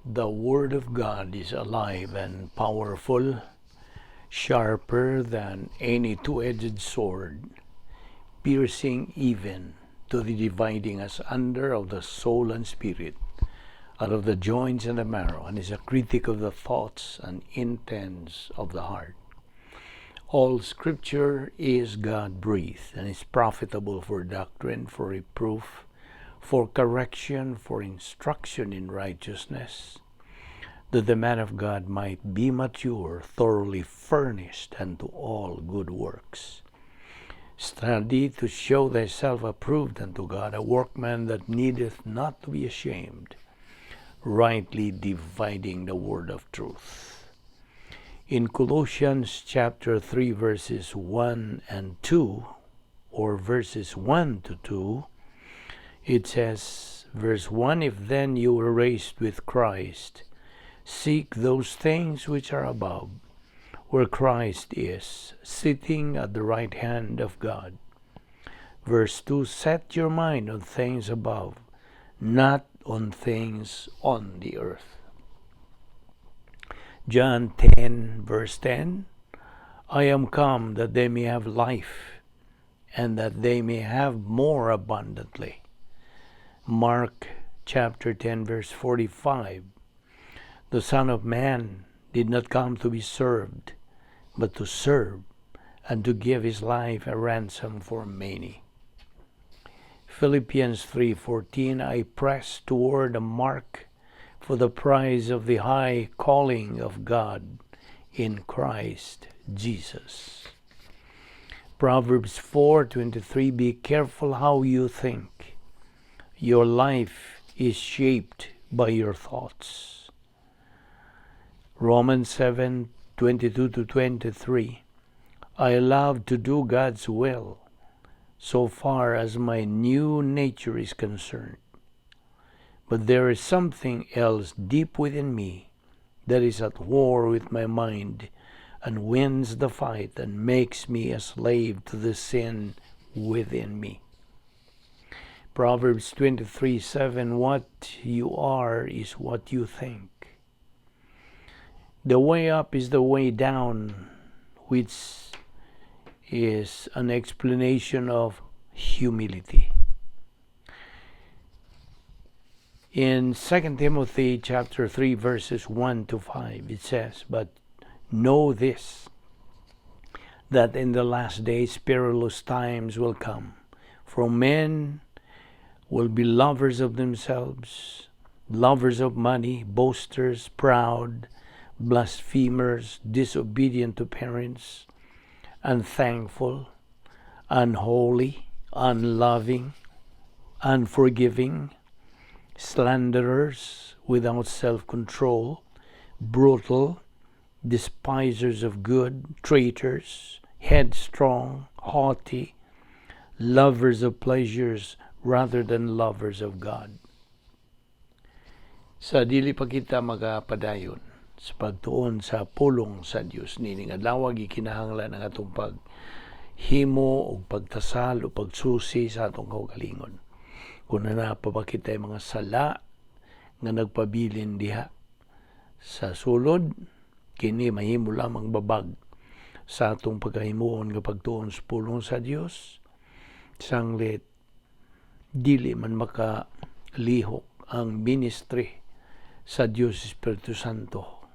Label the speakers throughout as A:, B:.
A: The Word of God is alive and powerful, sharper than any two-edged sword, piercing even to the dividing asunder of the soul and spirit, out of the joints and the marrow, and is a critic of the thoughts and intents of the heart. All Scripture is God breathed and is profitable for doctrine, for reproof, for correction, for instruction in righteousness, that the man of God might be mature, thoroughly furnished unto all good works. Study to show thyself approved unto God, a workman that needeth not to be ashamed, rightly dividing the word of truth. In Colossians chapter 3, verses 1 and 2, or verses 1 to 2, it says, verse 1, "If then you were raised with Christ, seek those things which are above, where Christ is, sitting at the right hand of God." Verse 2, "Set your mind on things above, not on things on the earth." John 10, verse 10, "I am come that they may have life, and that they may have more abundantly." Mark chapter 10, verse 45, "The Son of Man did not come to be served, but to serve and to give his life a ransom for many." Philippians 3:14, "I press toward the mark for the prize of the high calling of God in Christ Jesus." Proverbs 4:23, "Be careful how you think. Your life is shaped by your thoughts." Romans 7:22 to 23, "I love to do God's will so far as my new nature is concerned. But there is something else deep within me that is at war with my mind and wins the fight and makes me a slave to the sin within me." Proverbs 23:7, "What you are is what you think." The way up is the way down, which is an explanation of humility. In 2 Timothy chapter 3, verses 1 to 5, it says, "But know this, that in the last days perilous times will come, for men will be lovers of themselves, lovers of money, boasters, proud, blasphemers, disobedient to parents, unthankful, unholy, unloving, unforgiving, slanderers, without self-control, brutal, despisers of good, traitors, headstrong, haughty, lovers of pleasures rather than lovers of God." Sa dili pa kita magapadayon sa pagtuon sa pulong sa Dios nining adlaw, gikinahanglan ang atong paghimo og pagtasal o pagsusi sa atong kaugalingon. Kung naa pa ba kita'y mga sala nga nagpabilin diha sa sulod, kini mahimo lamang babag sa atong pagkahimuon nga pagtuon sa pulong sa Dios, sanglit dili man makalihok ang ministry sa Dios Espiritu Santo.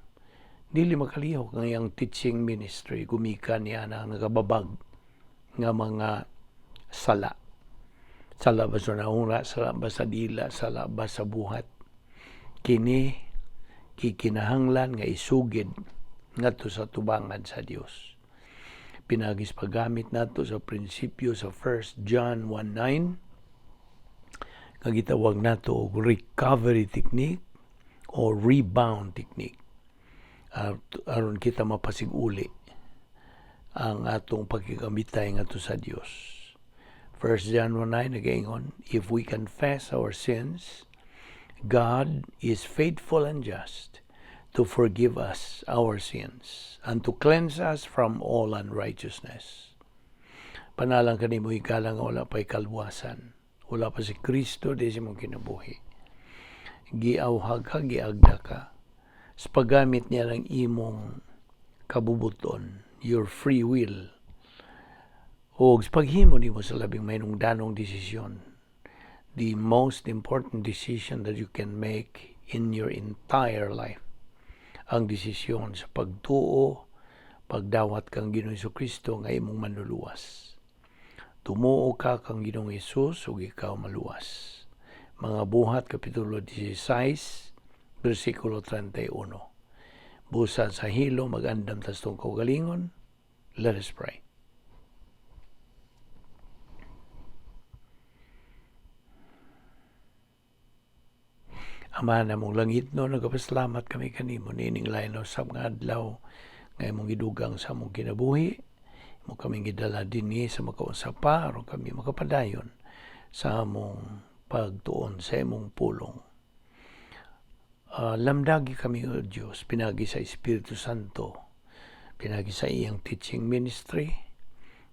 A: Dili makalihok ang iyang teaching ministry gumikan niya na nagababag nga mga sala. Sala ba sa nauna, sala ba sa dila, sala ba sa buhat. Kini kikinahanglan nga isugid ngadto sa tubangan sa Dios. Pinaagi sa paggamit nato sa prinsipyo sa 1 John 1:9 nga gitawag nato og recovery technique o rebound technique aron kita mapasiguli ang atong pagkikamitay ngadto sa Dios. 1 John 1:9 nagaingon, "If we confess our sins, God is faithful and just to forgive us our sins and to cleanse us from all unrighteousness." Panalang kanimo, higala nga wala pa'y kalwasan. Wala pa si Kristo di sa imong kinabuhi. Giawhag ka, giagda ka sa paggamit niya ng imong kabubuton, your free will, o sa paghimo nimo sa labing mahinungdanong desisyon, the most important decision that you can make in your entire life, ang desisyon sa pagtuo, pagdawat kang Ginoong Kristo nga imong manluluwas. Tumuo ka kang Ginoong Hesus ug ikaw maluwas. Mga Buhat kapitulo 16 bersikulo 31. Busa sa hilo, magandam tas atong kaugalingon. Let us pray. Ama namong langitno, nagapasalamat kami kanimo niining lain usab nga adlaw nga imong gidugang sa among kinabuhi. Imo kaming gidala dinhi sa makaunsa pa aron kami makapadayon sa among pagtuon sa imong pulong. Lamdagi kami, O Dios, pinagi sa Espiritu Santo, pinagi sa iyang teaching ministry.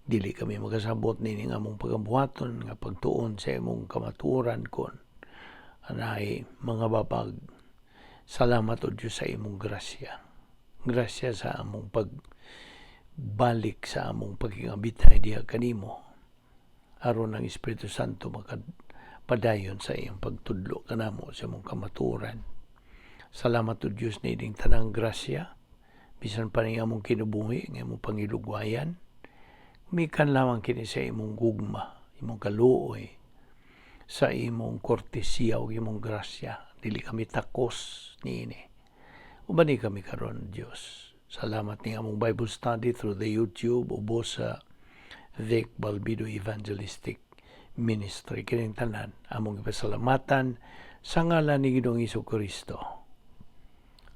A: Dili kami makasabot nining among pagabuhaton nga pagtuon sa imong kamatuoran kon anay mga babag. Salamat, O Dios, sa imong grasya. Grasya sa among pagbalik sa among pagkingabitay diha kanimo aron ang Espiritu Santo makapadayon sa iyang pagtudlo kanamo sa imong kamatuoran. Salamat, O Dios, niining tanang grasya bisan pa ning among kinabuhi nga imong pangilugwayan. Mikan lamang kini sa imong gugma, imong kaluoy, sa imong kortesiya ug imong grasya. Dili kami takos niini. Ubani kami karon, Dios. Salamat ni among Bible study through the YouTube ubos sa Vic Balbido Evangelistic Ministry. Kining tanan among ipasalamatan sa ngalan ni Ginoong Kristo.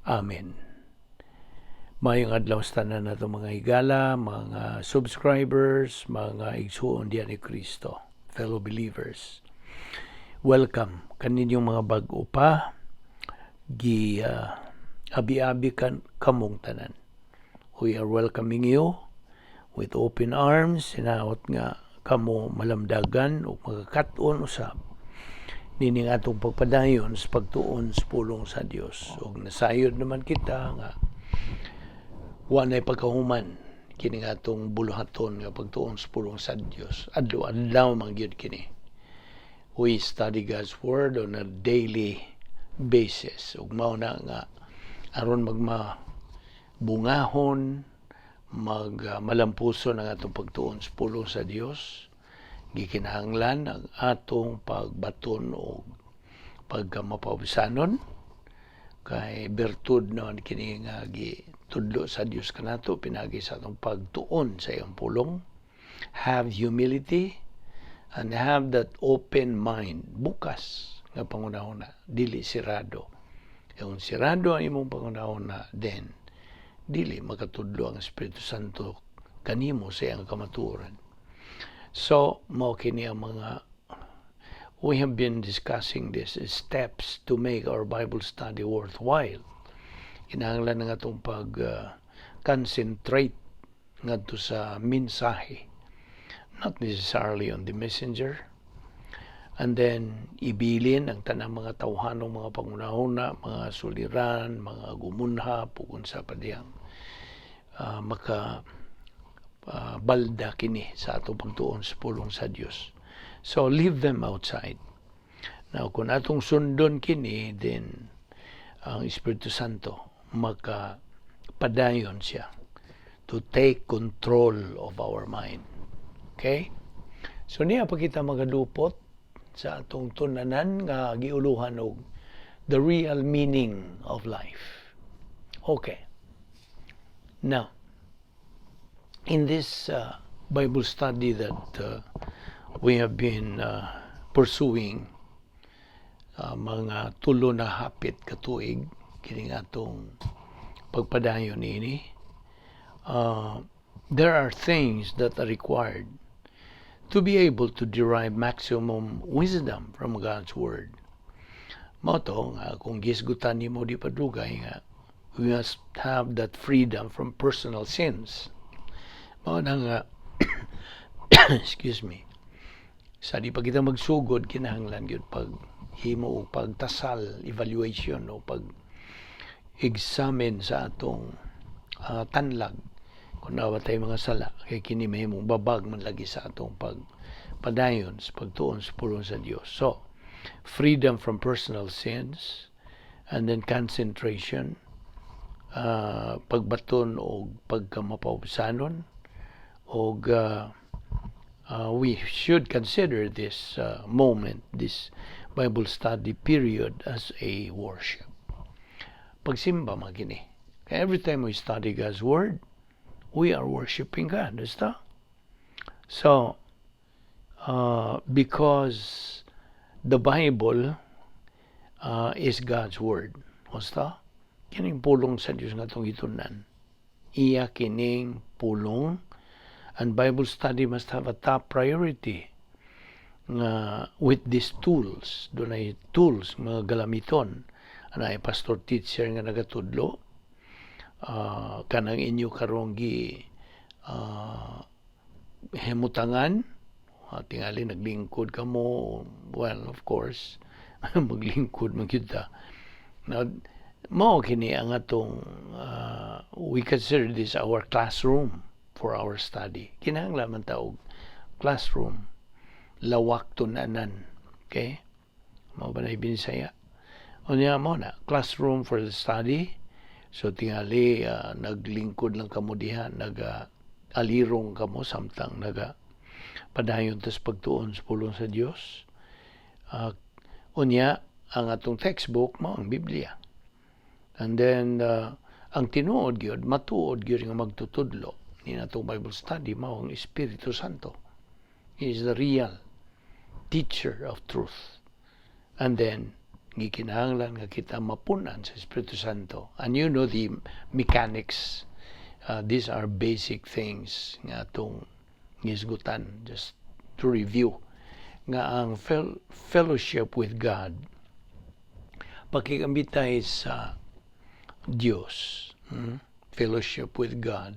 A: Amen. Maayong adlaw sa tanan nato mga higala, mga subscribers, mga igsuon diha ni Kristo, fellow believers. Welcome kaninyong mga bag-o pa, gi abi-abi kan kamong tanan. We are welcoming you with open arms, hinaot nga kamo malamdagan o magakat-on usab nining atong pagpadayon sa pagtuon sa pulong sa Dios. Ug nasayod naman kita nga wa nay pagkahuman kining atong buluhaton nga pagtuon sa pulong sa Dios. Adlaw-adlaw man gyud kini. We study God's word on a daily basis. Ug mao na nga aron magma bungahon, mag malampuson ang atong pagtuon sa pulong sa Dios, gikinahanglan ang atong pagbaton og pagkamapawsanon kay bertud naman kini nga gitudlo sa Dios kanato pinagi sa atong pagtuon sa iyang pulong. Have humility and have that open mind, bukas nga pangunahuna, dili sirado. Kung sirado ang imong pangunahuna, then dili makatudlo ang Espiritu Santo kanimo sa iyang kamatuoran. So, mao kini ang mga we have been discussing this steps to make our Bible study worthwhile. Kinahanglan nga atong pag concentrate ngadto sa mensahe, not necessarily on the messenger. And then ibilin ang tanang mga tawhanong mga pangunahuna, mga suliran, mga gumunhap, ug unsa pa diyang maka balda kini sa atong pagtuon sa pulong sa Dios. So leave them outside. Now, kung atong sundon kini, then ang Espiritu Santo makapadayon siya to take control of our mind. Okay? So niya pa kita magadupot sa atong tunanan nga giuluhan og the real meaning of life. Okay. Now, in this Bible study that we have been pursuing, mga 3 na hapit katuig kining atong pagpadayon niini, there are things that are required to be able to derive maximum wisdom from God's Word. Mao to nga kung gisgutan nimo di padugay nga we must have that freedom from personal sins. Mao na nga, excuse me, sa di pa kita magsugod, kinahanglan gyud pag Paghimo og pagtasal, evaluation o pag examine sa atong tanlag kung naa ba tay mga sala, kay kini mahimong babag man lagi sa atong pag padayon sa pagtuon sa pulong sa Dios. So, freedom from personal sins and then concentration, pagbaton og pagkamapaubsanon og we should consider this moment, this Bible study period, as a worship. Pagsimba man kini. Kaya every time we study God's Word, we are worshiping God. Basta? So, because the Bible is God's Word. Basta? Kining pulong sa Dios nga atong gitun-an. Iya kining pulong, and Bible study must have a top priority nga with these tools. Dunay tools, mga galamiton, anay pastor teacher nga nagatudlo, kanang inyo karong gi himutangan, tingali naglingkod kamo. Well, of course maglingkod man gyud ta. Now, mao kini ang atong we consider this our classroom for our study. Kinahanglan man ta og classroom, lawak tun-anan. Okay, mao ba na Binisaya? Unya mo na classroom for the study. So tingali naglingkod lang kamo diha, naga alirong kamo samtang naga padayon tas pagtuon sa pulong sa Dios. Unya ang atong textbook mao ang Biblia. And then ang tinuod gyud, matuod gyud nga magtutudlo ni atong Bible study mao ang Espiritu Santo. He is the real teacher of truth. And then gikinahanglan nga kita mapunan sa Espiritu Santo. And you know the mechanics. These are basic things nga atong gisgutan, just to review, nga ang fellowship with God, pakigambitay sa Dios, Fellowship with God,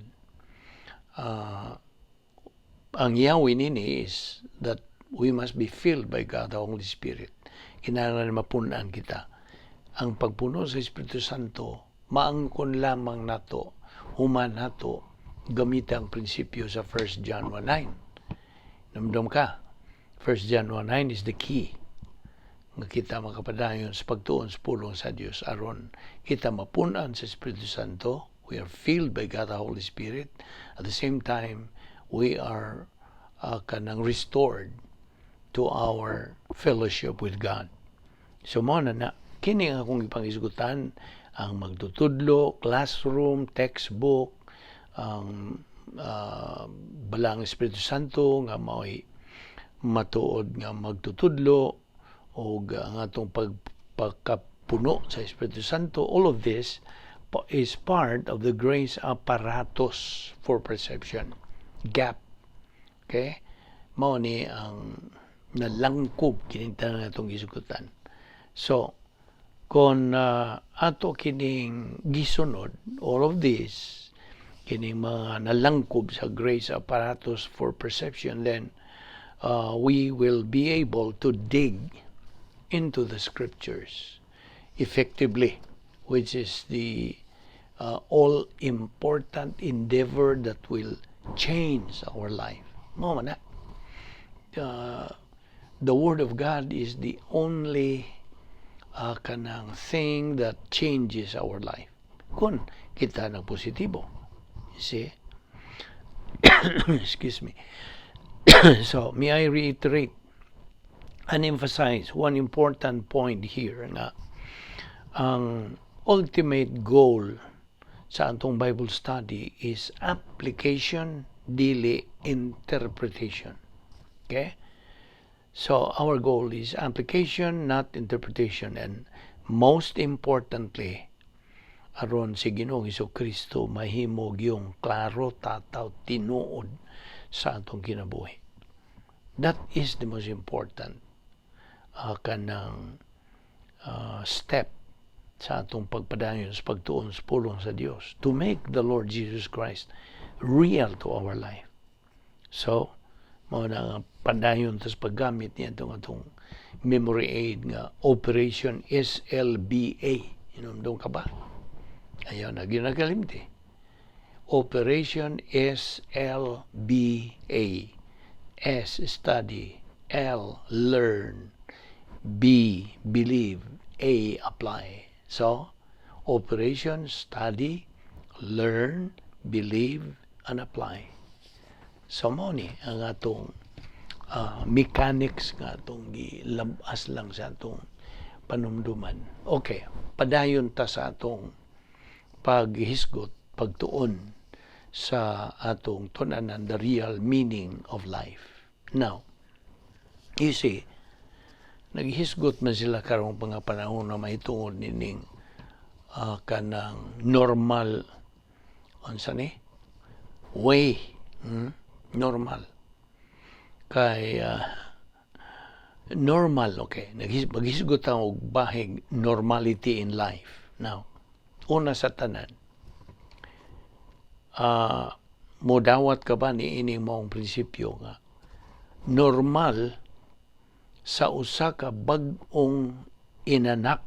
A: ang yawi nini is that we must be filled by God the Holy Spirit. Kinahanglan mapunan kita. Ang pagpuno sa Espiritu Santo maangkon lamang nato human nato gamit ang prinsipyo sa 1 John 1:9. Namdam ka, 1 John 1:9 is the key nga kita makapadayon sa pagtuon sa pulong sa Dios, aron kita mapunan sa Espiritu Santo. We are filled by God the Holy Spirit. At the same time, we are kanang restored to our fellowship with God. So mo na na kini ang akong ipangisgutan: ang magtutudlo, classroom, textbook, ang Balaang Espiritu Santo nga mao'y matuod nga magtutudlo og ang atong pagkapuno sa Espiritu Santo. All of this is part of the grace apparatus for perception gap. Okay, mao ni ang nalangkob kining tanan atong gisgutan. So kon ato kining gisunod, all of this, kining mga nalangkob sa grace apparatus for perception, then we will be able to dig into the scriptures effectively, which is the all important endeavor that will change our life. Mao man na. The Word of God is the only kanang thing that changes our life. Kung kita ng positibo. You see? Excuse me. So, may I reiterate and emphasize one important point here nga ang ultimate goal sa atong Bible study is application, dili interpretation. Okay? So our goal is application, not interpretation. And most importantly, aron si Ginoong Kristo mahimo yung klaro, tataw, tinuod sa atong kinabuhi. That is the most important kanang step sa atong pagpadayon sa pagtuon sa pulong sa Dios, to make the Lord Jesus Christ real to our life. So, mao na nga padayon tas paggamit niya itong atong memory aid nga Operation SLBA. Hinumdum ka ba? Ayaw na ginakalimti. Operation SLBA. S, study. L, learn. B, believe. A, apply. So, Operation Study, Learn, Believe, and Apply. So, mao ni ang atong mechanics nga atong gilabas lang sa atong panumduman. Okay, padayon ta sa atong paghisgot, pagtuon sa atong tun-anan, the real meaning of life. Now, you see, naghisgot man sila karong mga panahon na mahitungod nining kanang normal, unsa ni way, Normal kay normal. Okay, maghisgot ang og bahig normality in life. Now, una sa tanan, modawat ka ba ni ining maong prinsipyo nga normal sa usa ka bag-ong inanak,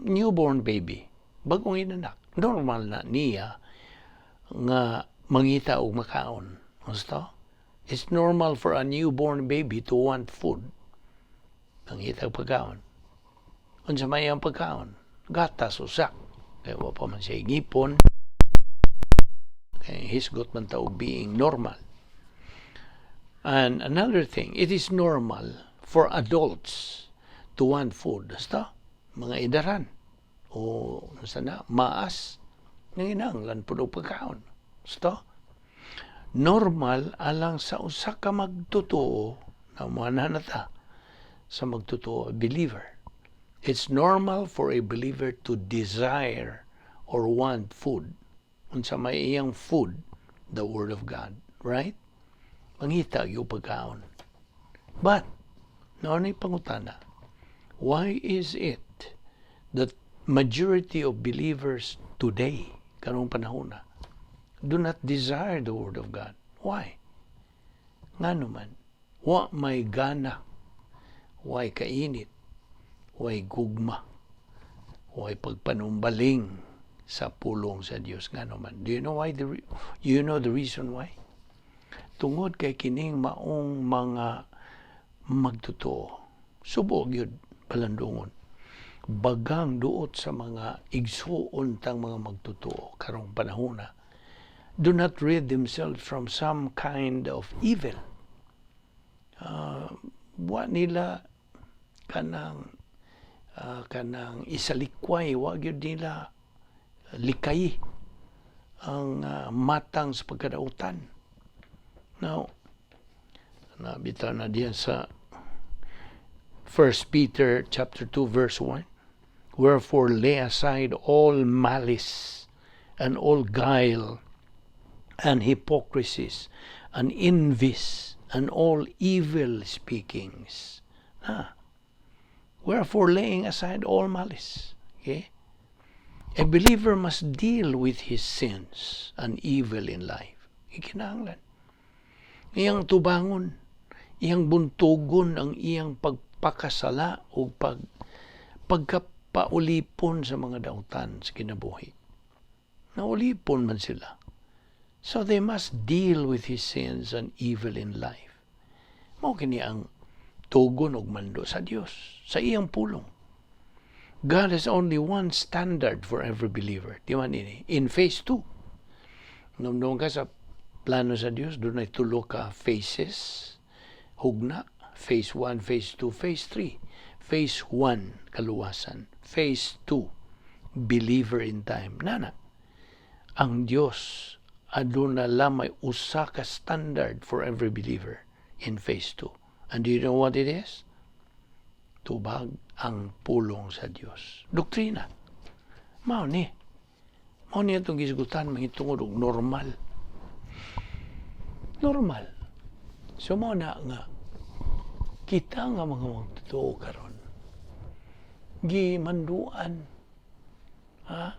A: Newborn baby, bag-ong inanak, normal na niya nga mangita og makaon? Gusto? It's normal for a newborn baby to want food. Mangita og pagkaon. Unsa may ang pagkaon? Gatas usa. Kay wa pa man siya ngipon. Kay hisgot man ta og being normal. And another thing, it is normal for adults to want food. Basta, mga idaran o unsa na, maas, nanginahanglan pud og pagkaon. Basta, normal alang sa usa ka magtotoo na mga na ta sa magtotoo, a believer. It's normal for a believer to desire or want food. Unsa may iyang food? The Word of God, right? Mangita yung pagkaon. But, naa nay pangutana, why is it that majority of believers today, karong panahon na, do not desire the Word of God? Why? Ngano man, wa may gana, way kainit, way gugma, way pagpanumbaling sa pulong sa Dios? Ngano man? Do you know why the you know the reason why? Tungod kay kining maong mga magtotoo, subo gyud palandungon. Bagang duot sa mga igsuon tang mga magtotoo karong panahona do not rid themselves from some kind of evil. Wa nila kanang isalikway, wa gyud nila likay ang matang sa pagkadautan. Now, nabita na diyan sa 1 Peter chapter 2 verse 1. "Wherefore lay aside all malice and all guile and hypocrisies and envies and all evil speakings." Ah. Wherefore laying aside all malice. Okay? A believer must deal with his sins and evil in life. Ikinahanglan. Iyang tubangon, iyang buntugon ang iyang pagpakasala o pagkapaulipon sa mga dautan sa kinabuhi. Naulipon man sila. So they must deal with his sins and evil in life. Mao kini ang tugon og mando sa Dios sa iyang pulong. God has only one standard for every believer. Di man ini? In phase 2. Hinumdum ka sa plano sa Dios, dunay tulo ka phases. Hugna, phase 1, phase 2, phase 3. Phase 1, kaluwasan. Phase 2, believer in time. Nana, ang Dios aduna lamay usa ka standard for every believer in phase 2. And do you know what it is? Tubag ang pulong sa Dios. Doktrina. Mao ni. Mao ni atong gisgutan mahitungod og normal. Normal. So mao na nga kita nga mga magtotoo karon gimanduan, ha,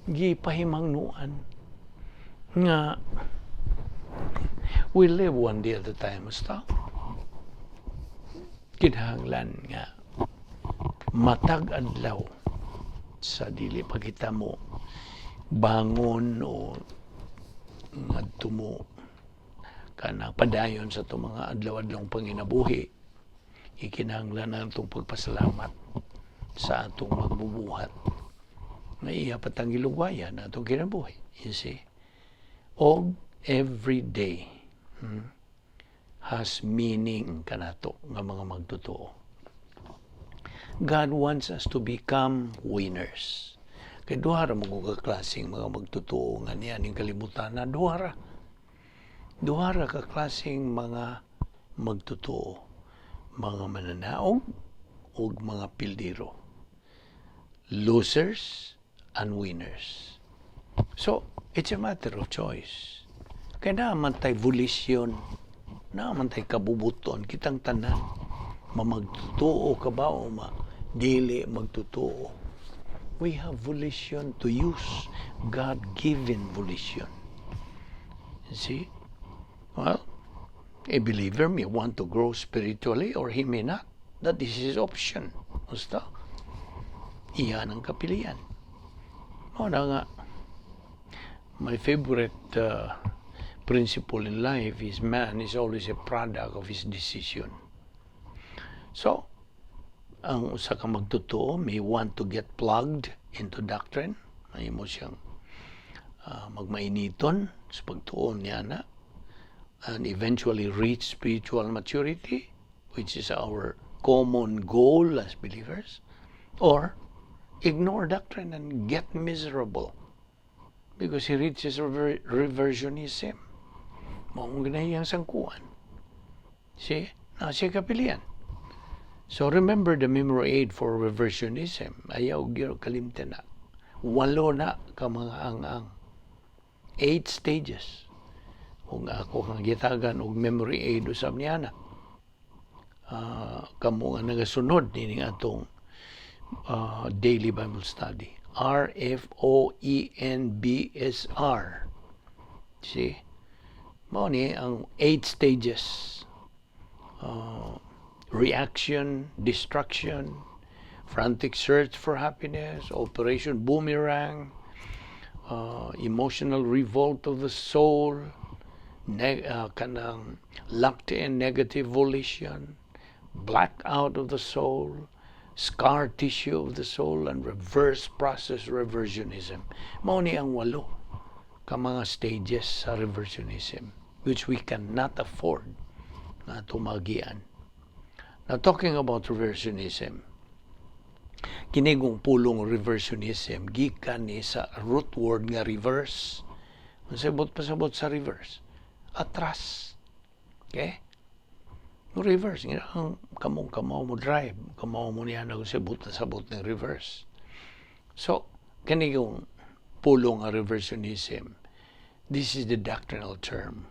A: gipahimangnuan nga we live one day at a time. Basta Kinahanglan nga matag adlaw sa dili pa kita mo bangon o ngadto mo kanang padayon sa atong mga adlaw-adlawng panginabuhi, ikinahanglan na atong pagpasalamat sa atong magbubuhat nga iya patang gilugwayan na atong kinabuhi, you see. Og every day has meaning kanato nga mga magtotoo. God wants us to become winners. Kay duha ra mo ka klaseng mga magtotoo nga niya ning kalibutan na duha ra. Duha ra ka klaseng mga magtotoo. Mga mananaog ug mga pildiro. Losers and winners. So, it's a matter of choice. Kay naa man tay volition, naa man tay kabubuton, kitang tanan. Mamagtotoo ka ba o ma dili magtotoo? We have volition to use, God-given volition. You see? Well, a believer may want to grow spiritually or he may not. That is his option. Basta, iyan ang kapilian. Mao na nga, my favorite principle in life is man is always a product of his decision. So, ang usa ka magtotoo may want to get plugged into doctrine. Mahimo siyang magmainiton sa pagtuon niya na and eventually reach spiritual maturity, which is our common goal as believers, or ignore doctrine and get miserable because he reaches reversionism. Maong ginahiyang sangkuan. See? Naa siya kapilian. So remember the memory aid for reversionism. Ayaw gyud kalimtan na. Walo na ka mga ang-ang. Eight stages. Kung ako kang gitagan og memory aid usab niya na. Kamo nga nagasunod nining atong daily Bible study. RFOENBSR. See? Mao ni ang eight stages. Reaction, destruction, frantic search for happiness, Operation Boomerang, emotional revolt of the soul, kanang locked in negative volition, blackout of the soul, scar tissue of the soul, and reverse process reversionism. Mao ni ang walo ka mga stages sa reversionism which we cannot afford na tumagian. Now, talking about reversionism, kinigong pulong reversionism gikan ni sa root word nga reverse. Unsay buot pasabot sa reverse? Atras. Okay? No, reverse nga ang kamong kamaw mo drive, kamaw mo niya na sabot na sabot ng reverse. So, kanigong pulong nga reversionism, this is the doctrinal term.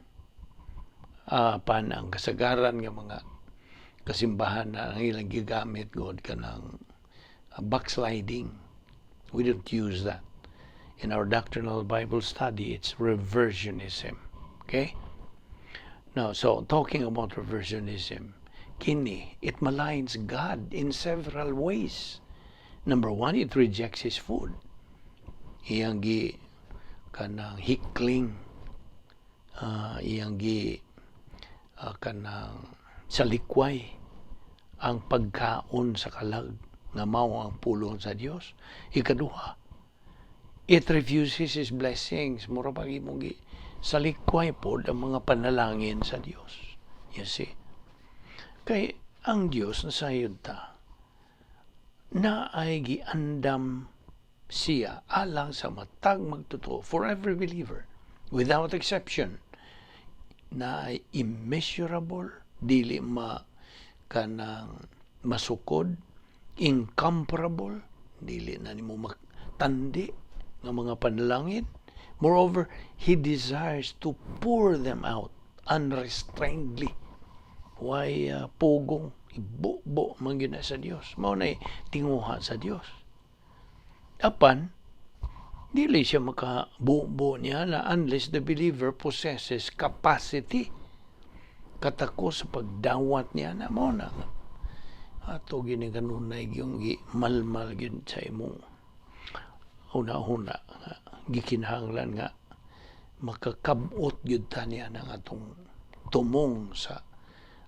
A: Pan ang kasagaran nga mga kasimbahan na ang ilang gigamit god kanang backsliding. We don't use that. In our doctrinal Bible study, it's reversionism. Okay? Now, so talking about reversionism, kini, it maligns God in several ways. Number one, it rejects His food. Iyang gi kanang hikling, iyang gi kanang salikway ang pagkaon sa kalag nga mao ang pulong sa Dios. Ikaduha, it refuses His blessings. Mura pag imong gi salikway pod ang mga panalangin sa Dios. You see? Kay ang Dios nasayod ta na ay giandam siya alang sa matag magtotoo, for every believer without exception, na ay immeasurable, dili ma kanang masukod, incomparable, dili na nimo matandi nga mga panalangin. Moreover, He desires to pour them out unrestrainedly. Why pugong ibubo man gyud na sa Dios. Mao na tinguha sa Dios. Apan dili siya makabubo niya na unless the believer possesses capacity katako sa pagdawat niya na. Mao na. Ato gini kanunay yung gi malmal gyud sa imong una-una nga gikinahanglan nga makakabot gyud ta niya ng atong tumong sa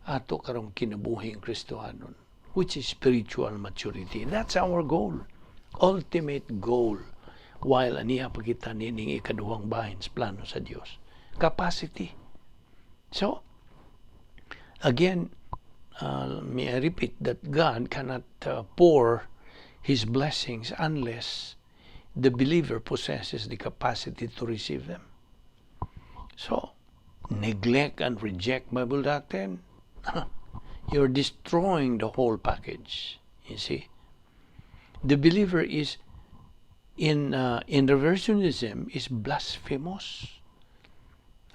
A: ato karong kinabuhing Kristohanon, which is spiritual maturity. That's our goal, ultimate goal, while aniya pa kita nining ikaduhang bahin sa plano sa Dios, capacity. So again, may I repeat that God cannot pour His blessings unless the believer possesses the capacity to receive them. So, neglect and reject Bible doctrine, you're destroying the whole package. You see, the believer is in reversionism is blasphemous.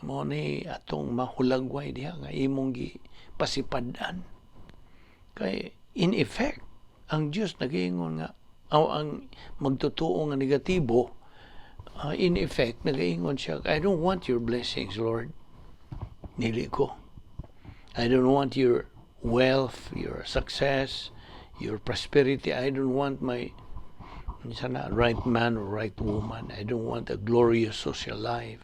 A: Mao ni atong mahulagway diha nga imong gi pasipad-an. Kay in effect, ang Dios nagaingon nga o ang magtotoo nga negatibo, in effect nagaingon siya, "I don't want your blessings, Lord. Dili ko. I don't want your wealth, your success, your prosperity. I don't want my sana right man or right woman. I don't want a glorious social life.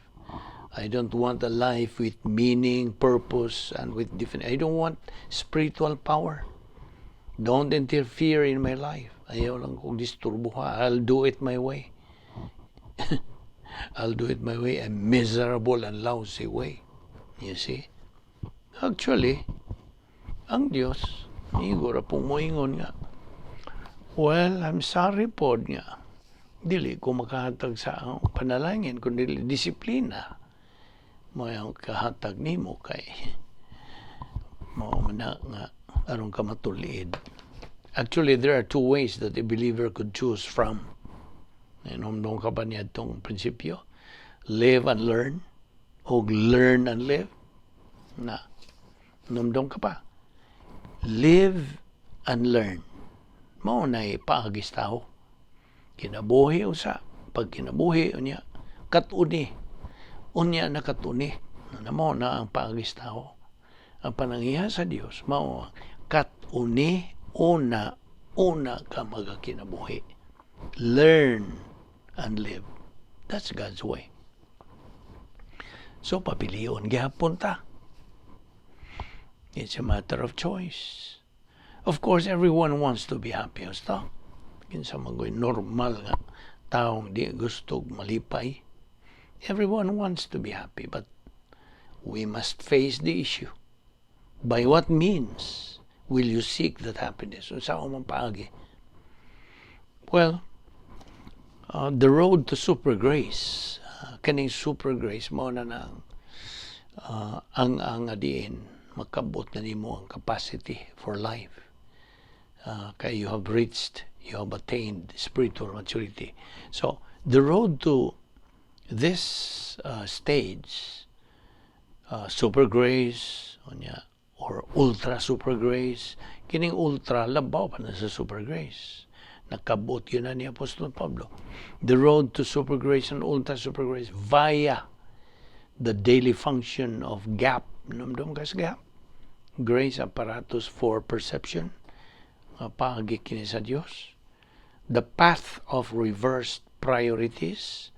A: I don't want a life with meaning, purpose, and with different. I don't want spiritual power. Don't interfere in my life. Ayaw lang kong disturbo ha. I'll do it my way. I'll do it my way, a miserable and lousy way." You see? Actually, ang Diyos, nigo ra pong moingon nga, "Well, I'm sorry pod nga. Dili ko makahatag sa ang panalangin, kundi disiplina. Mao ang kahatag nimo kay mao man na nga aron ka matulid." Actually, there are two ways that a believer could choose from. Inomdom ka ba niya itong prinsipyo? Live and learn o learn and live. Na. Inomdom ka pa? Live and learn. Mao na paagis tao. Kinabuhi usa. Pag kinabuhi, unya, katuni. Unya na katuni. Na mao na ang paagis tao. Ang panangiha sa Dios, mao katuni una una ka magakinabuhi. Learn and live. That's God's way. So, papilion gihapon ta. It's a matter of choice. Of course, everyone wants to be happy. Basta, kinsa man go'y normal nga taong di gusto malipay? Everyone wants to be happy, but we must face the issue. By what means will you seek that happiness? Unsa man paagi? Well, the road to super grace, kaning super grace mao na nang ang adiin makabot na nimo ang capacity for life. Kay you have reached, you have attained spiritual maturity. So, the road to this stage, super grace, unya, or ultra super grace, kining ultra labaw pa na sa super grace. Nakabot yun na ni Apostol Pablo. The road to super grace and ultra super grace via the daily function of GAP. Numdum ka sa GAP? Grace Apparatus for Perception. Paagi kini sa Dios. The path of reversed priorities.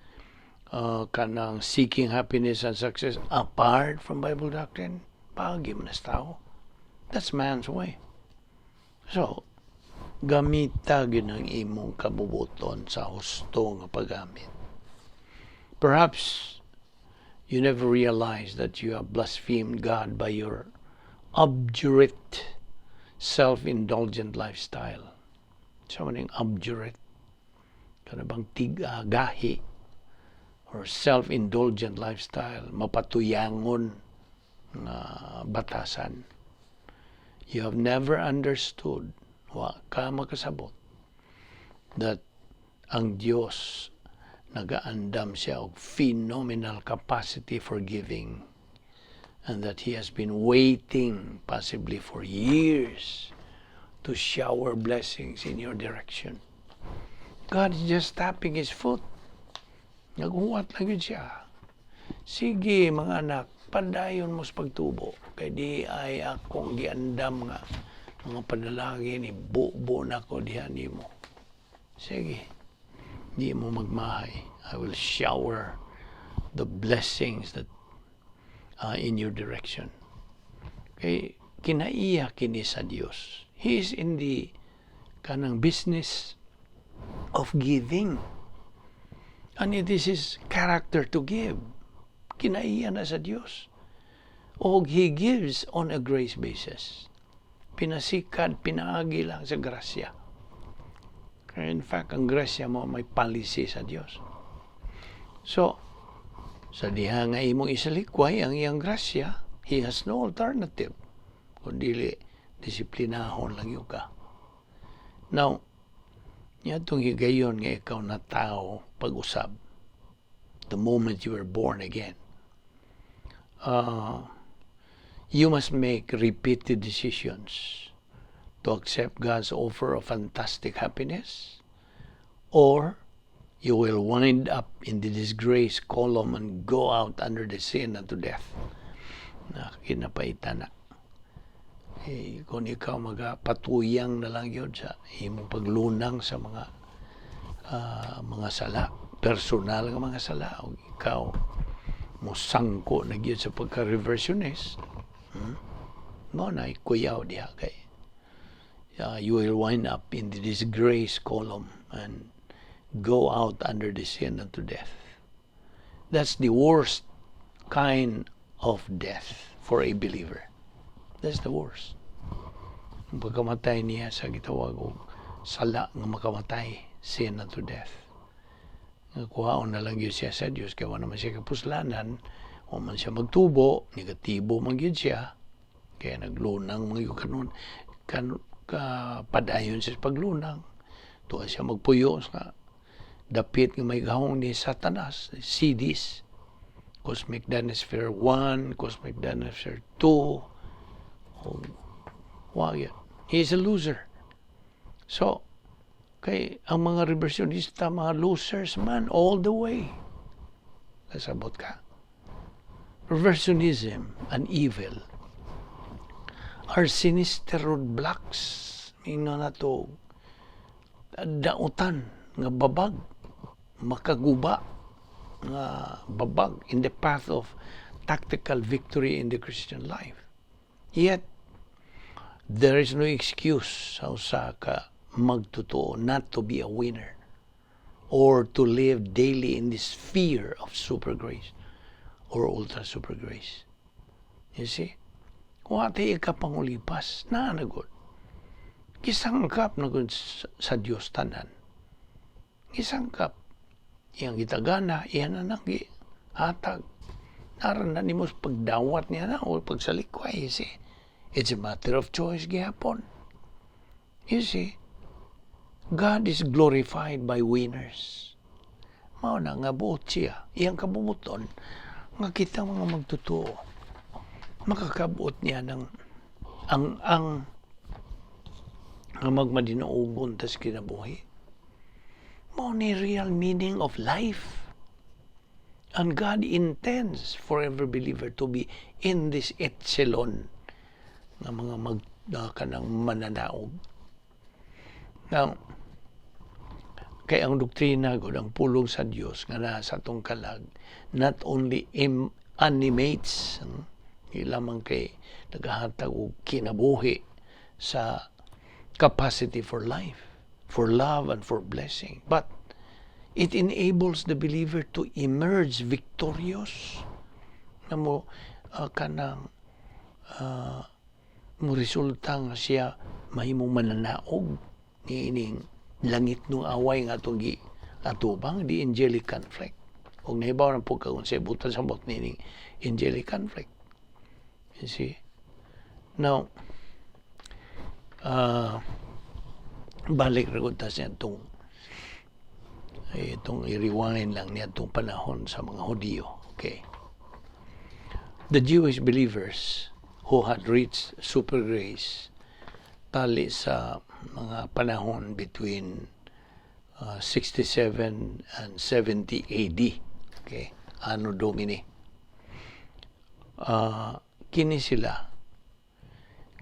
A: Kanang seeking happiness and success apart from Bible doctrine. Paagi man sa tao. That's man's way. So, gamita gyud ang imong kabubuton sa husto nga paggamit. Perhaps you never realize that you have blasphemed God by your obdurate, self-indulgent lifestyle. Sa maning obdurate, kana bang tig-gahi or self-indulgent lifestyle, mapatuyangon nga batasan. You have never understood, wa ka makasabot, that ang Dios nagaandam siya og phenomenal capacity for giving and that He has been waiting possibly for years to shower blessings in your direction. God is just tapping His foot. Naghuwat lang yun siya. "Sige, mga anak, padayon mo sa pagtubo. Kay di ay akong giandam nga Mga panalangin, ibubo nako diha nimo. Sige, di mo magmahay. I will shower the blessings that in your direction. Kay kinaiya kini sa Dios. He is in the kanang business of giving. And it is His character to give. Kinaiya na sa Dios. Og He gives on a grace basis. Pinasikad, pinaagi lang sa grasya. Kaya in fact, ang grasya mao may policy sa Dios. So, sa diha nga imong isalikway ang iyang grasya, He has no alternative kung dili disiplinahon lang gyud ka. Now, niadtong higayon nga ikaw na tao pag-usab, the moment you were born again, you must make repeated decisions to accept God's offer of fantastic happiness, or you will wind up in the disgrace column and go out under the sin unto death. Na kinapaitan na. Eh, kung ikaw magapatuyang na lang gyud sa imong paglunang sa mga sala, personal nga mga sala, o ikaw mosangko na gyud sa pagka-reversionist, Mao na kuyaw diha kay you will wind up in the disgrace column and go out under the sin unto death. That's the worst kind of death for a believer. That's the worst. Ang pagkamatay niya sa gitawag og sala nga makamatay, sin unto death. Nga kuhaon na lang gyud siya sa Dios kay wala naman siya kapuslanan, wa man siya magtubo, negatibo man gyud siya. Kaya naglunang mga gyud kanon kan ka padayon siya sa paglunang. Tuwa siya magpuyo sa dapit nga may gahong ni Satanas, CDs, Cosmic Dinosphere 1, Cosmic Dinosphere 2, o wa gyud. He is a loser. So, kay ang mga reversionista, mga losers man all the way. Kasabot ka? Reversionism and evil are sinister roadblocks. Ingnon nato, dautan nga babag, makaguba nga babag in the path of tactical victory in the Christian life. Yet, there is no excuse sa usa ka magtotoo not to be a winner or to live daily in this sphere of super grace or ultra super grace. You see? Kung ate ikapangulipas, naa na gud. Gisangkap na gud sa Dios tanan. Gisangkap. Iyang gitagana, iyan na nang hatag. Naran na nimo sa pagdawat niya na o pagsalikway. You see? It's a matter of choice gihapon. You see, God is glorified by winners. Mao na nga buot siya, iyang kabubuton, nga kita mga magtotoo, makakabot niya ng ang nga magmadinaugon tas kinabuhi. Mao ni real meaning of life. And God intends for every believer to be in this echelon nga mga mag kanang mananaog. Now, kay ang doktrina gud, ang pulong sa Dios nga naa sa atong kalag, not only animates, lamang kay nagahatag og kinabuhi sa capacity for life, for love and for blessing, but it enables the believer to emerge victorious nga mo kanang mo resulta nga siya mahimong mananaog niining langit nung away nga atong gi atubang, the angelic conflict. Ug nahibaw na po ka kung sa butan sa bot niining angelic conflict, you see. Now, balik ra gud ta sa itong itong i-rewind lang niya itong panahon sa mga Hudiyo. Okay, the Jewish believers who had reached super grace tali sa mga panahon between 67 and 70 AD. Okay, Anno Domini. Kini sila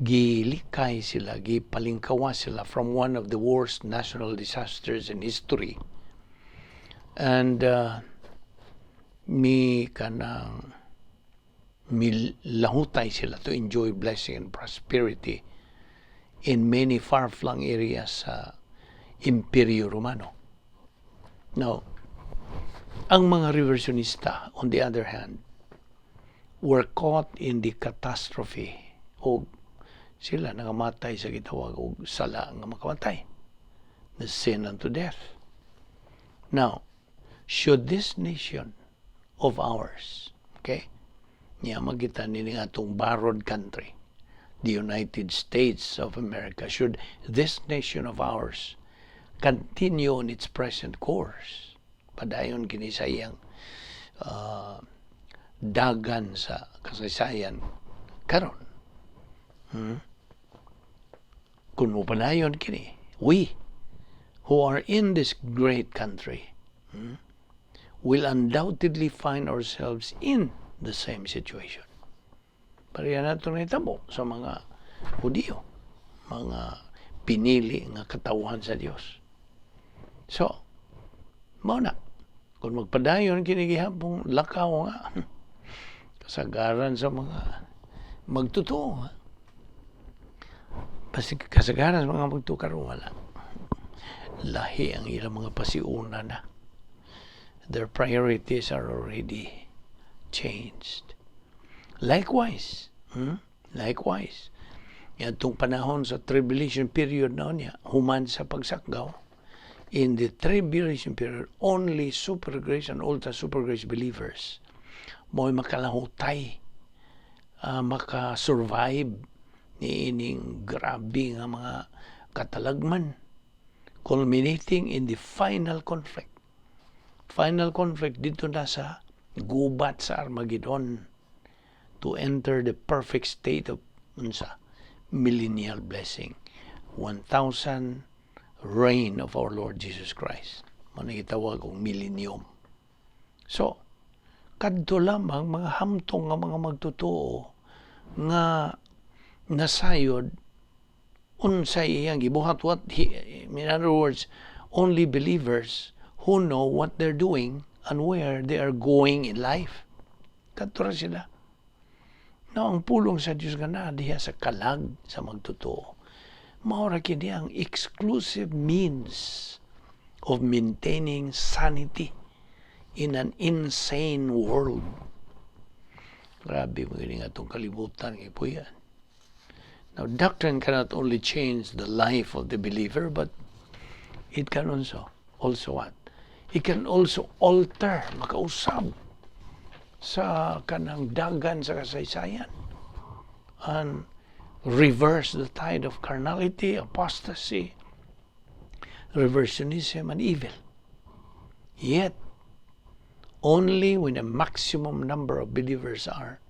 A: Gilikay sila, gipalingkawa sila from one of the worst national disasters in history. And mi kanang milahutay sila to enjoy blessing and prosperity in many far-flung areas sa Imperyo Romano. Now, ang mga reversionista, on the other hand, were caught in the catastrophe o sila nangamatay sa gitawag og sala nga makamatay, the sin unto death. Now, should this nation of ours, okay, niya magita nini atong barod country, the United States of America, should this nation of ours continue on its present course, padayon kini sa iyang dagan sa kasaysayan karon, Kung mopadayon kini, we who are in this great country will undoubtedly find ourselves in the same situation. Pareha nato nahitabo sa mga Hudiyo, mga pinili nga katawhan sa Dios. So, mao na. Kung magpadayon kini gihapong lakaw nga kasagaran sa mga magtotoo, ha? Kasagaran sa mga magtotoo karon wala. Lahi ang ilang mga pasiuna na. Their priorities are already changed. Likewise, Likewise, itong panahon sa tribulation period na niya, human sa pagsakgaw, in the tribulation period, only super grace and ultra super grace believers mo'y makalahutay, maka-survive ni ining grabe nga mga katalagman, culminating in the final conflict. Final conflict dito na sa gubat sa Armageddon to enter the perfect state of unsa, millennial blessing, 1,000 reign of our Lord Jesus Christ. Mao na gitawag og millennium. So kadto lamang mga hamtong nga mga magtotoo nga nasayod unsay iyang gibuhat, what he, in other words, only believers who know what they're doing and where they are going in life. Kadto ra sila. No, ang pulong sa Dios nga naa diha sa kalag sa magtotoo. Mao ra kini ang exclusive means of maintaining sanity in an insane world. Grabe mo gini atong kalibutan nga ipuyan. Now, doctrine cannot only change the life of the believer, but it can also what? It can also alter, makausab sa kanang dagan sa kasaysayan and reverse the tide of carnality, apostasy, reversionism, and evil. Yet, only when a maximum number of believers are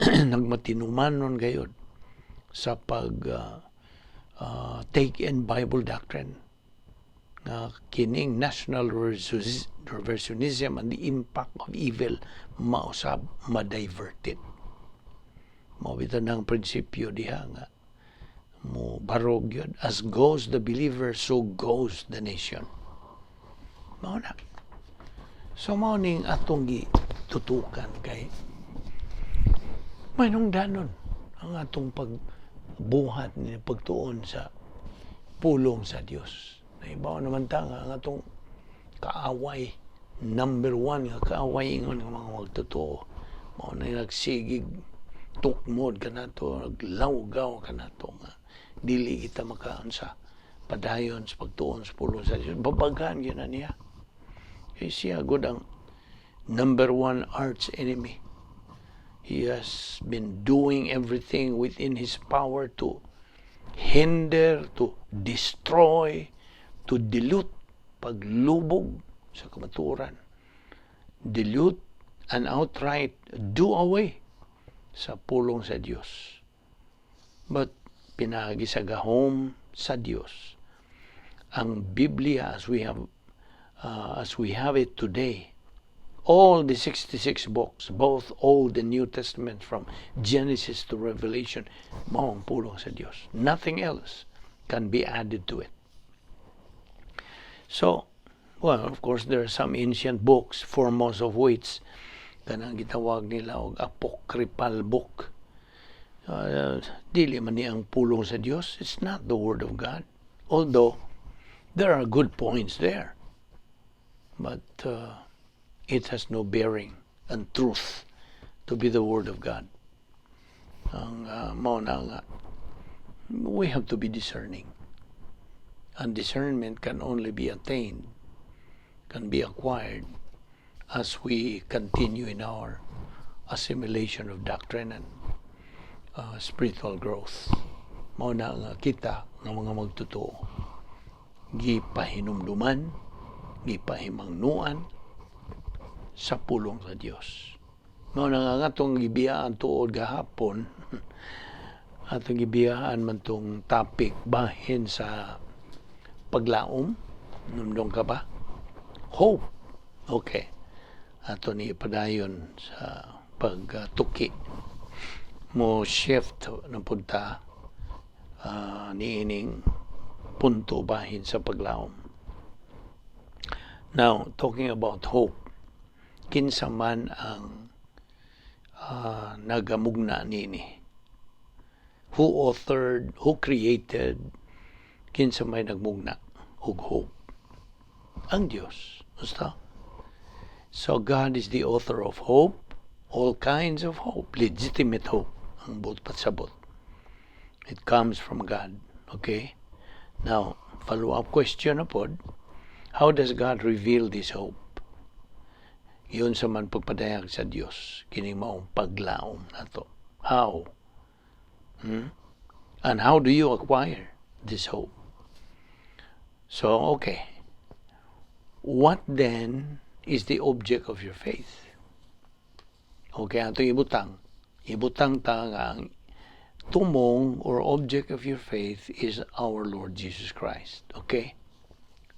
A: nagmatinumanon gayod sa pag take in Bible doctrine nga kining national reversionism and the impact of evil mausab, ma-diverted. Mao bitaw ng prinsipyo diha nga mo barog yun. As goes the believer, so goes the nation. Mao na. So mao ning atong gitutukan kay mainungdanon ang atong pagbuhat ni pagtuon sa pulong sa Dios. Nahibaw naman ta nga ang atong kaaway, number one nga kaaway, ingon nga mga magtotoo. Mao na nagsigig tukmod kanato, naglawgaw kanato nga dili kita makaunsa padayon sa pagtuon sa pulong sa Dios. Babagan gyud na niya. Kay siya gud ang number one arch enemy. He has been doing everything within his power to hinder, to destroy, to dilute, paglubog sa kamatuoran. Dilute and outright do away sa pulong sa Dios. But pinaagi sa gahom sa Dios, ang Biblia as we have it today All the 66 books, both Old and New Testament, from Genesis to Revelation, mao ang pulong sa Dios. Nothing else can be added to it. So, well, of course, there are some ancient books, foremost of which kanang gitawag nila og apocryphal book. Dili man ni ang pulong sa Dios. It's not the word of God. Although there are good points there. But it has no bearing and truth to be the word of God. Ang mao na nga, we have to be discerning. And discernment can only be attained, can be acquired as we continue in our assimilation of doctrine and spiritual growth. Mao na nga kita nga mga magtotoo gipahinumduman, gipahimangnuan sa pulong sa Dios. Mao na nga atong gibiyaan tuod gahapon, atong gibiyaan man tong topic bahin sa paglaom. Numdong ka ba? Hope. Okay. Ato ni ipadayon sa pagtuki. Mo shift na punta niining punto bahin sa paglaom. Now, talking about hope, kinsa man ang nagamugna nini? Who authored, who created, kinsa may nagmugna og hope? Ang Dios. Basta. So God is the author of hope, all kinds of hope, legitimate hope, ang buot pasabot. It comes from God. Okay? Now, follow-up question na pod, how does God reveal this hope? Giunsa man pagpadayag sa Dios kining maong paglaom nato? How? And how do you acquire this hope? So, okay. What then is the object of your faith? Okay, atong ibutang. Ibutang ta nga ang tumong or object of your faith is our Lord Jesus Christ. Okay?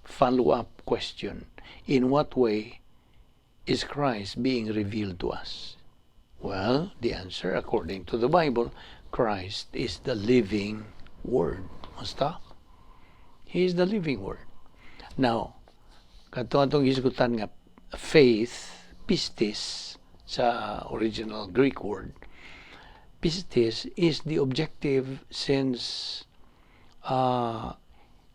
A: Follow-up question. In what way is Christ being revealed to us? Well, the answer, according to the Bible, Christ is the living Word. Basta? He is the living Word. Now, kato atong hisgutan nga faith, pistis, sa original Greek word, pistis is the objective sense,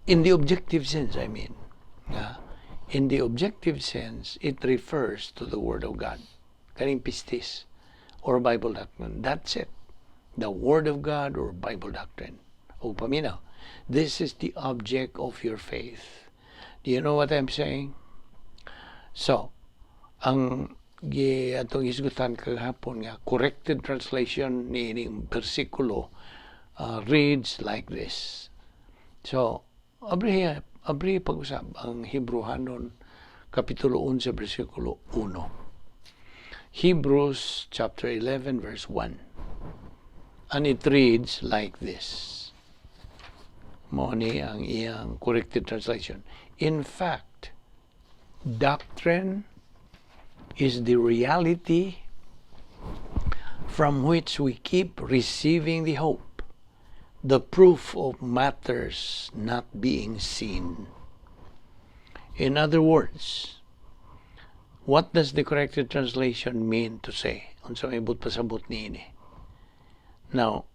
A: in the objective sense, I mean, yeah, in the objective sense, it refers to the Word of God. Kaning pistis or Bible doctrine. That's it. The Word of God or Bible doctrine. O paminaw. This is the object of your faith. Do you know what I'm saying? So, ang gi atong hisgutan kagahapon nga corrected translation ni ining bersikulo reads like this. So, abri abri pag-usab ang Hebrehanon kapitulo 11 bersikulo 1. Hebrews chapter 11 verse 1. And it reads like this. Mao ni ang iyang corrected translation. "In fact, doctrine is the reality from which we keep receiving the hope, the proof of matters not being seen." In other words, what does the corrected translation mean to say? Unsa may buot pasabot niini? Now,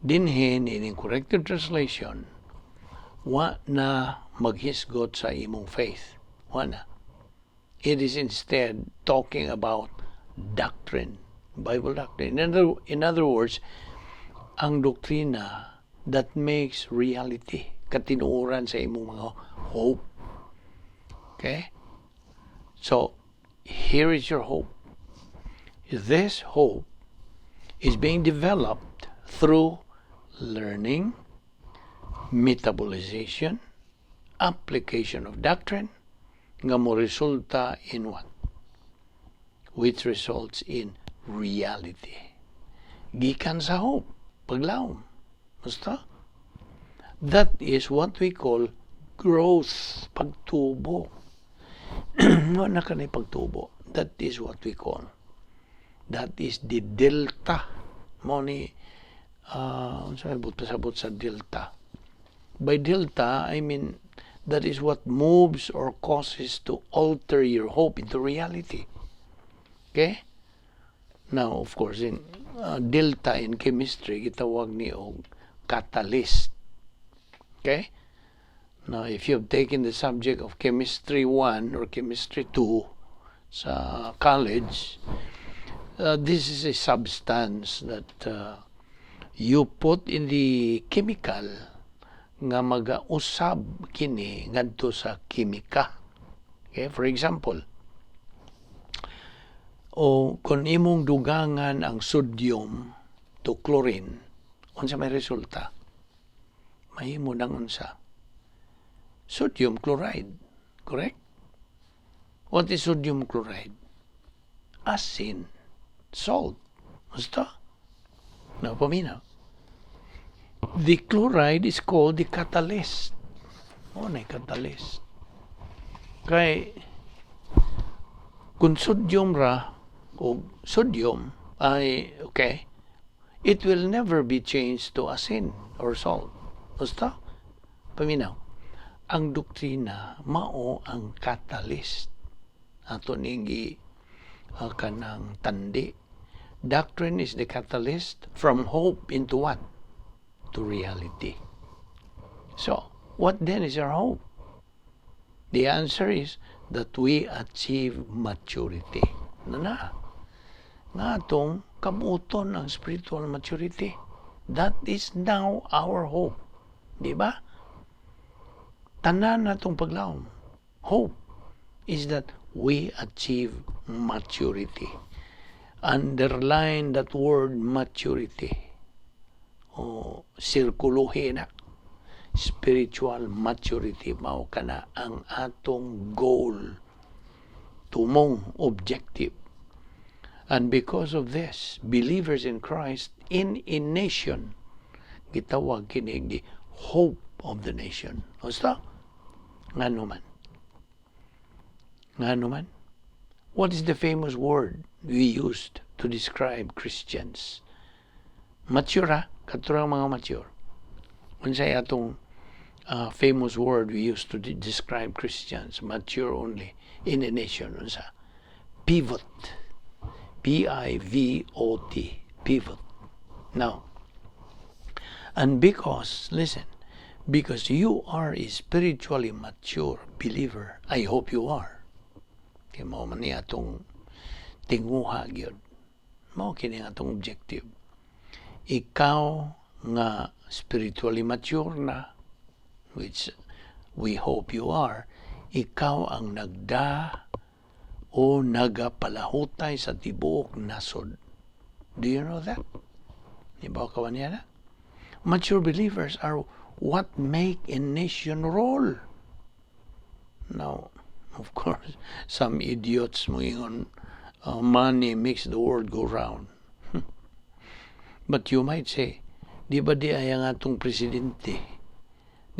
A: dinhi in corrected translation, wa na maghisgot sa imong faith. Wa na. It is instead talking about doctrine, Bible doctrine. In other words, ang doktrina that makes reality, katinuoran sa imong mga hope. Okay? So, here is your hope. This hope is being developed through learning, metabolization, application of doctrine, nga mo resulta in what? Which results in reality. Gikan sa hope, paglaom. Basta? That is what we call growth, pagtubo. Wa na kanay pagtubo. That is what we call. That is the delta. Mao ni, unsa may buot pasabot sa delta? By delta, I mean that is what moves or causes to alter your hope into reality. Okay? Now, of course, in delta in chemistry, gitawag ni og catalyst. Okay? Now, if you've taken the subject of Chemistry 1 or Chemistry 2 sa college, this is a substance that you put in the chemical nga magausab kini ngadto sa kimika. Okay? For example, o kung imong dugangan ang sodium to chlorine, unsa may resulta? Mahimo nang unsa? Sodium chloride. Correct? What is sodium chloride? Asin. Salt. Basta? No, paminaw. The chloride is called the catalyst. O, na catalyst. Kay, kung sodium ra, o sodium, ay, okay, it will never be changed to asin or salt. Basta? Paminaw. Ang doktrina, mao ang catalyst. Ato ning kanang tandi. Doctrine is the catalyst from hope into what? To reality. So, what then is our hope? The answer is that we achieve maturity. Na na. Nga atong kabuton ang spiritual maturity. That is now our hope. Di ba? Tanan natong paglaom. Hope is that we achieve maturity. Underline that word "maturity." O sirkuluhin na. Spiritual maturity mao kana ang atong goal, tumong objective. And because of this, believers in Christ in a nation, gitawag kini the hope of the nation. Basta? Ngano man? Ngano man? What is the famous word we used to describe Christians? Mature ha? Katurang mga mature. Unsay atong famous word we used to describe Christians, mature only, in a nation? Unsa? Pivot. Pivot. Pivot. Now, and because, listen, because you are a spiritually mature believer, I hope you are. Kay mao man ni atong tinguha gyud. Mao kini ang atong objective. Ikaw nga spiritually mature na, which we hope you are, ikaw ang nagda o nagapalahutay sa tibuok nasod. Do you know that? Di ba ka niya na? Mature believers are what make a nation roll. Now, of course, some idiots moingon, "Money makes the world go round." But you might say, "Di ba di ay ang atong presidente?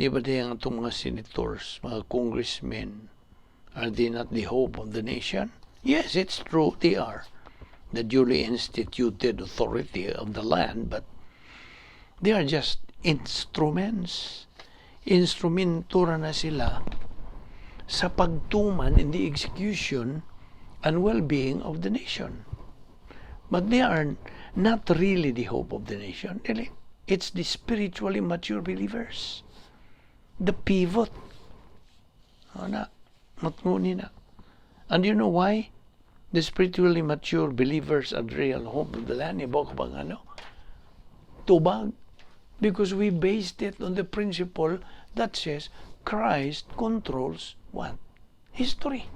A: Di ba di ang atong mga senators, mga congressmen? Are they not the hope of the nation?" Yes, it's true, they are the duly instituted authority of the land, but they are just instruments. Instrumento ra na sila sa pagtuman in the execution and well-being of the nation. But they are not really the hope of the nation. Really. It's the spiritually mature believers. The pivot. Ana, matnguni na. And you know why? The spiritually mature believers are the real hope of the land. Iba ko bang ano? Tubag. Because we based it on the principle that says Christ controls what? History.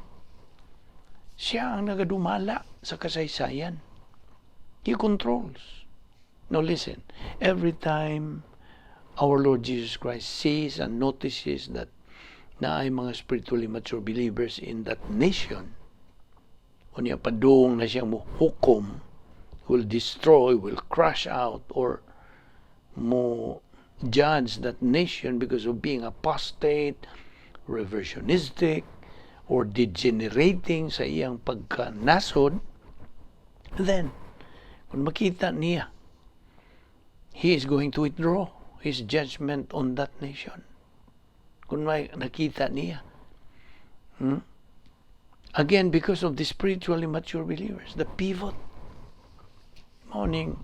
A: Siya ang nagadumala sa kasaysayan. He controls. Now listen, every time our Lord Jesus Christ sees and notices that naay mga spiritually mature believers in that nation, unya padung na siya mo hukom, will destroy, will crush out, or mo judge that nation because of being apostate, reversionistic, or degenerating sa iyang pagkanasod, then, kung makita niya, He is going to withdraw His judgment on that nation. Kung may nakita niya. Again, because of the spiritually mature believers, the pivot. Mao ning,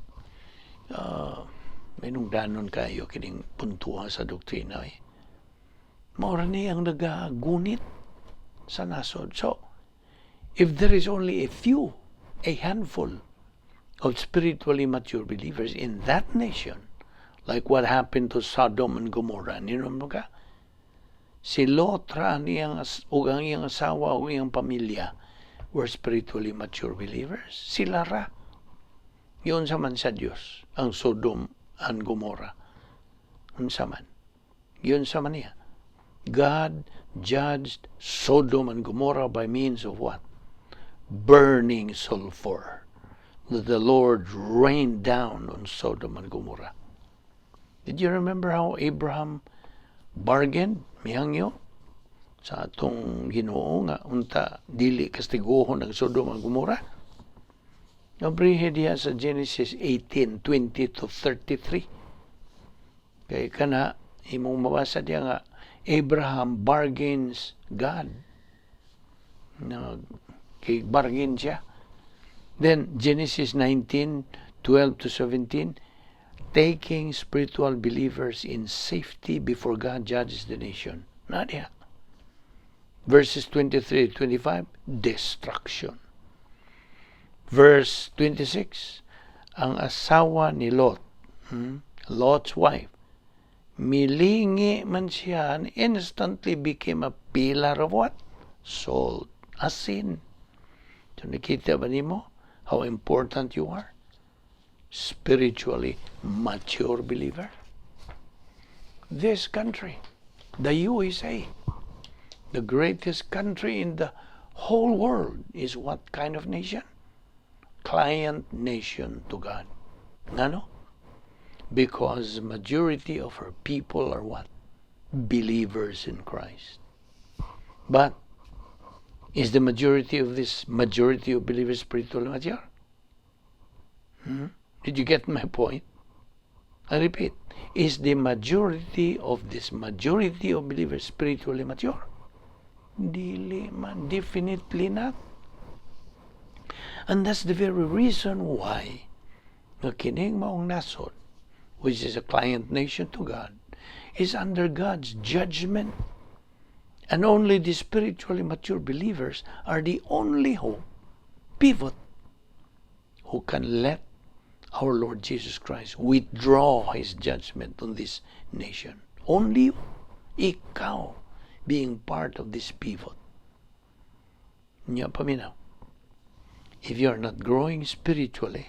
A: may danon kayo kining puntuha sa doktrina eh. Mao ra ni ang nagagunit sa nasod. So, if there is only a few, a handful of spiritually mature believers in that nation, like what happened to Sodom and Gomorrah, mo ka? Si Lot ra niyang ug ang iyang asawa ug iyang pamilya were spiritually mature believers. Sila ra. Giunsa man sa Dios ang Sodom and Gomorrah. Unsa man? Giunsa man niya? God judged Sodom and Gomorrah by means of what? Burning sulfur that the Lord rained down on Sodom and Gomorrah. Did you remember how Abraham bargained, mihangyo, sa atong Ginoo nga unta dili kastiguhon ang Sodom and Gomorrah? Abrihe diha sa Genesis 18, 20 to 33. Kay kana, imong mabasa diha nga Abraham bargains God. Na, kay bargain siya. Then Genesis 19, 12 to 17, taking spiritual believers in safety before God judges the nation. Na diha. Verses 23 to 25, destruction. Verse 26, ang asawa ni Lot, Lot's wife, milingi man siya and instantly became a pillar of what? Salt. Asin. So nakita ba nimo how important you are? Spiritually mature believer. This country, the USA, the greatest country in the whole world, is what kind of nation? Client nation to God. Ngano? Because majority of her people are what? Believers in Christ. But is the majority of this majority of believers spiritually mature? Hmm? Did you get my point? I repeat, is the majority of this majority of believers spiritually mature? Dili man, definitely not. And that's the very reason why nga kining maong nasod, which is a client nation to God, is under God's judgment. And only the spiritually mature believers are the only hope, pivot, who can let our Lord Jesus Christ withdraw His judgment on this nation. Only you, ikaw, being part of this pivot. Nya paminaw. If you are not growing spiritually,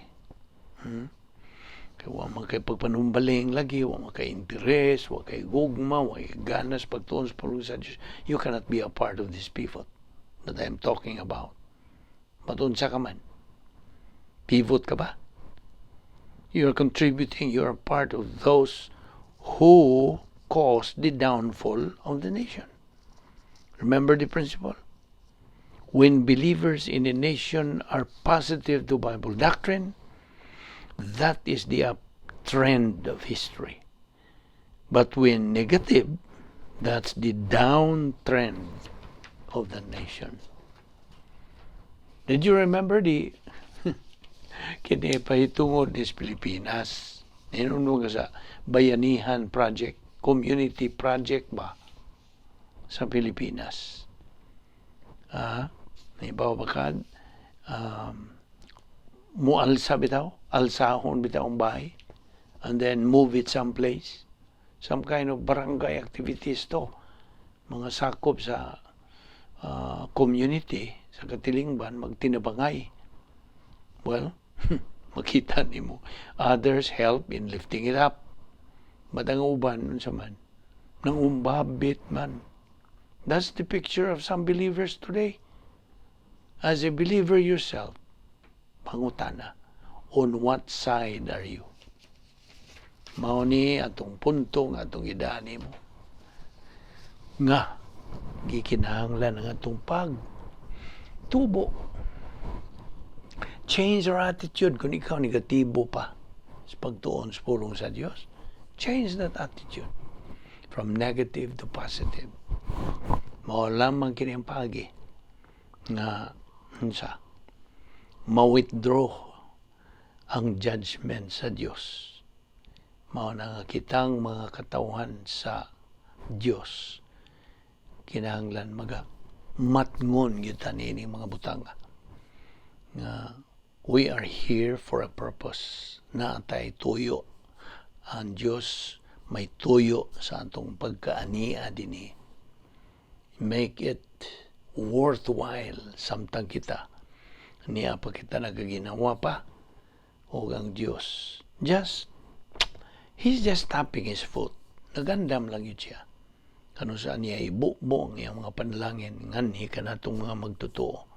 A: kay wa man kay pagpanumbaling lagi, wa man kay interes, wa kay gugma, wa kay ganas pagtuon sa pulong sa Diyos, you cannot be a part of this pivot that I am talking about. But unsa ka man? Pivot ka ba? You are contributing, you are part of those who caused the downfall of the nation. Remember the principle? When believers in a nation are positive to Bible doctrine, that is the uptrend of history. But when negative, that's the downtrend of the nation. Did you remember the kini pahitungod ni Pilipinas? Hinungdan ka sa Bayanihan Project, Community Project ba sa Pilipinas? Ah, nahibaw ba ka? Mualsa bitaw, alsahon bitaw ang bahay, and then move it someplace. Some kind of barangay activities to. Mga sakop sa community, sa katilingban, magtinabangay. Well, makita nimo others help in lifting it up. But ang uban, unsa man? Nangumbabit man. That's the picture of some believers today. As a believer yourself, pangutana, on what side are you? Mao ni atong punto nga atong gidani mo. Nga, Gikinahanglan ang atong pag tubo. Change your attitude kung ikaw negatibo pa sa pagtuon sa pulong sa Dios. Change that attitude from negative to positive. Mao lamang kini ang paagi nga unsa ma-withdraw ang judgment sa Dios. Mao na nga kitang mga katawhan sa Dios kinahanglan maga matngon gyud ta niini mga butanga nga we are here for a purpose. Naa tay tuyo, ang Dios may tuyo sa atong pagkaania dinhi. Make it worthwhile samtang kita niya pa, kita nagaginawa pa, o ang Dios just, he's just tapping his foot, nagandam lang gyud siya kano saan niya ibubo ang iyang mga panalangin nganhi kanatong mga magtotoo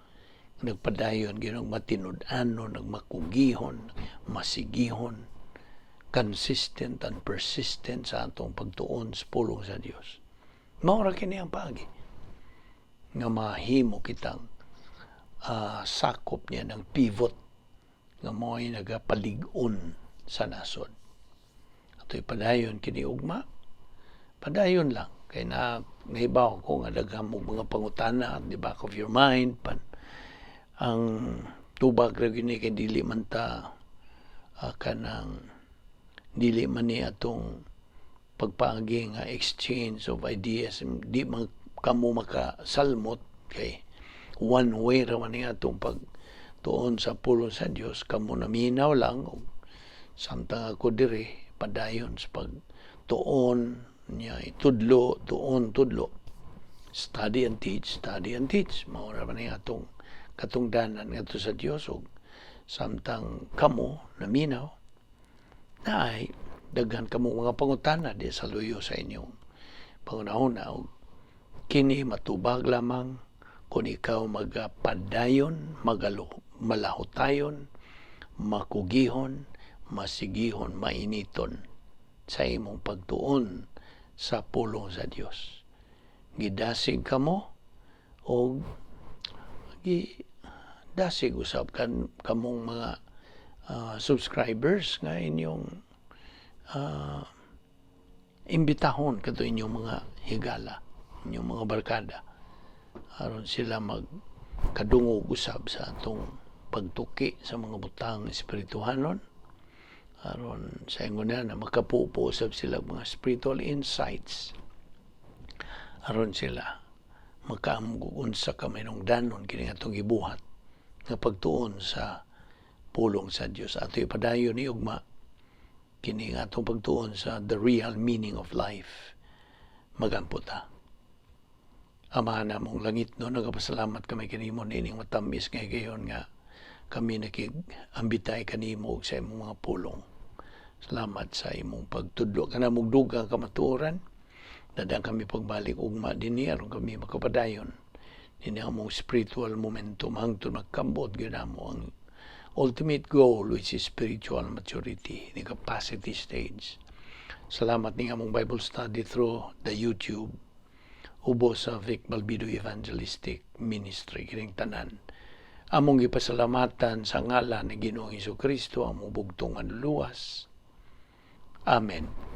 A: nagpadayon ginong matinud-anon, nagmakugihon, masigihon, consistent and persistent sa atong pagtuon sa pulong sa Dios. Mao ra kini ang paagi nga mahimo kitang sakop niya ng pivot nga mo'y nagapalig-on sa nasod. Ato'y padayon kini ugma, padayon lang. Kay na nahibaw ko nga daghan mo mga pangutana at the back of your mind pan ang tubag ra gyud ni kay dili man ta kanang dili man ni atong pagpaagi nga exchange of ideas, di man kamo makasalmot kay one way ra man ni atong pagtuon sa pulong sa Dios. Kamo naminaw lang ug samtang ako diri padayon sa pagtuon niya, itudlo, tuon, tudlo, study and teach, study and teach. Mao ra man ni atong katungdanan ngadto sa Dios ug samtang kamo naminaw na ay daghan kamo mga pangutana di sa luyo sa inyong pangunahuna ug kini matubag lamang kung ikaw magapadayon, magalo, malahutayon, makugihon, masigihon, mainiton sa imong pagtuon sa pulong sa Dios. Gidasig kamo o gidasig usab kan kamong mga subscribers nga inyong imbitahon kadto inyong mga higala, inyong mga barkada aron sila magkadungog usab sa atong pagtuki sa mga butang espirituhanon, aron sa ingon na na makapupo usab sila og mga spiritual insights, aron sila makaamgo unsa ka mahinungdanon kini atong gibuhat nga pagtuon sa pulong sa Dios. Ato ipadayon ni ugma kini nga atong pagtuon sa the real meaning of life. Magampo ta. Ama namong langit no, nagapasalamat kami kanimo niining matamis nga higayon nga kami nakig-ambitay kanimo ug sa imong mga pulong. Salamat sa imong pagtudlo kanamong dugang kamatuoran. Dadang kami pagbalik ugma dinhi aron kami makapadayon dinhi among spiritual momentum hangtod magkambot gyud namo ang ultimate goal, which is spiritual maturity, the capacity stage. Salamat ning among Bible study through the YouTube ubos sa Vic Balbido Evangelistic Ministry, kining tanan among gipasalamatan sa ngalan ni Ginoong Hesus Kristo, among bugtong manluluwas. Amen.